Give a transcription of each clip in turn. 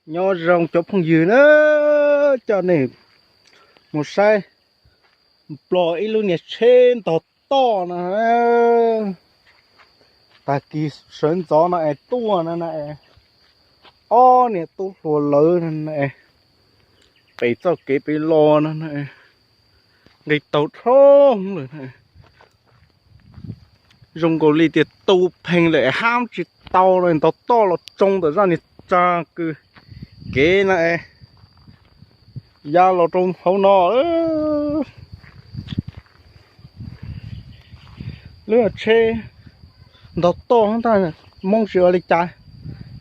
Nyob zoo cov phooj ywg na, coj nej mus saib nplog ib lub niag tsheb ntog toj no. Tag kis sawv ntxov no es tuaj no na, ob niag tub hluas lawv no na, pem txoj kev pem los no na, nqis taug dhau lawm. Zoo nkaus li tias tu pheej lawm hab tsis tau no, ntog toj los tsoo ntawm zaj niag tsa kws kev na, ya los rau hauv no. Lub tsheb ntog toj ntag, Hmoob tsis ua li cas,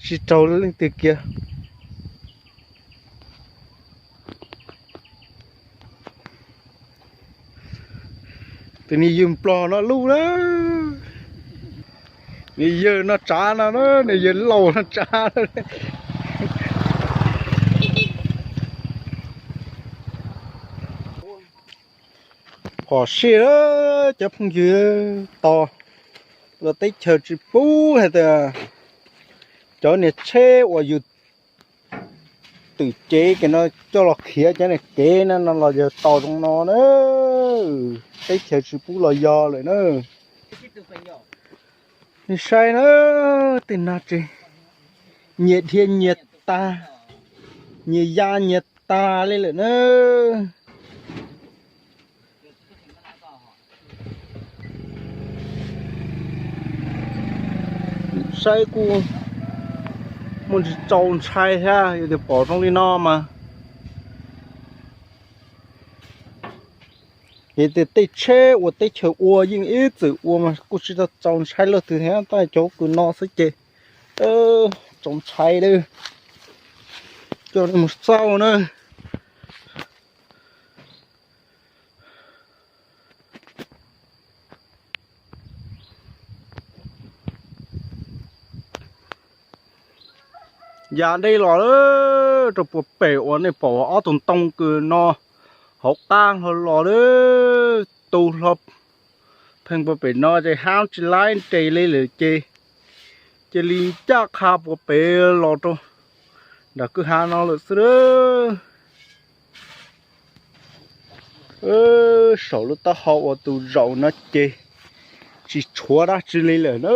tsis raug leej twg kiag. Tus niag yawg nplog no lub na, niag yawg no tsav no, niag yawg laus no tsav. Phom sij cov phooj ywg, tos luag teb chaws tsis pub hais tias cov niag tsheb uas yus twm cev kiag no coj los khiav cov niag kev no no los yog tos zoo no na. Teb chaws tsis pub los yog lawm na. Nej saib na, tej no ces nyias dhia nyias tag, nyias ya nyias tag li lawm na. Saib kuj muaj tsis txaus ntshai thiab, yog tias pom zoo li no mas. Yog tias tej tsheb uas teb chaws ua yeej ib txwm ua mas kuj tsis tau txaus ntshai leej twg thiab, tab cov kws no xwb ces txaus ntshai li. Coj nej mus xauj na. Ya deb los lawm rau puag pem uas nej pom ob tug ntoo kws no hauv qab hlo los lawm. Tu hlo pheej puag pem no ces hab tsis laib nres li lawm ces cia li ncaj qha puag pem los rau nram kwj ha no lawm xwb. Saum lub taub hau uas tus zaum no ces tsis tshuav dab tsi li lawm na.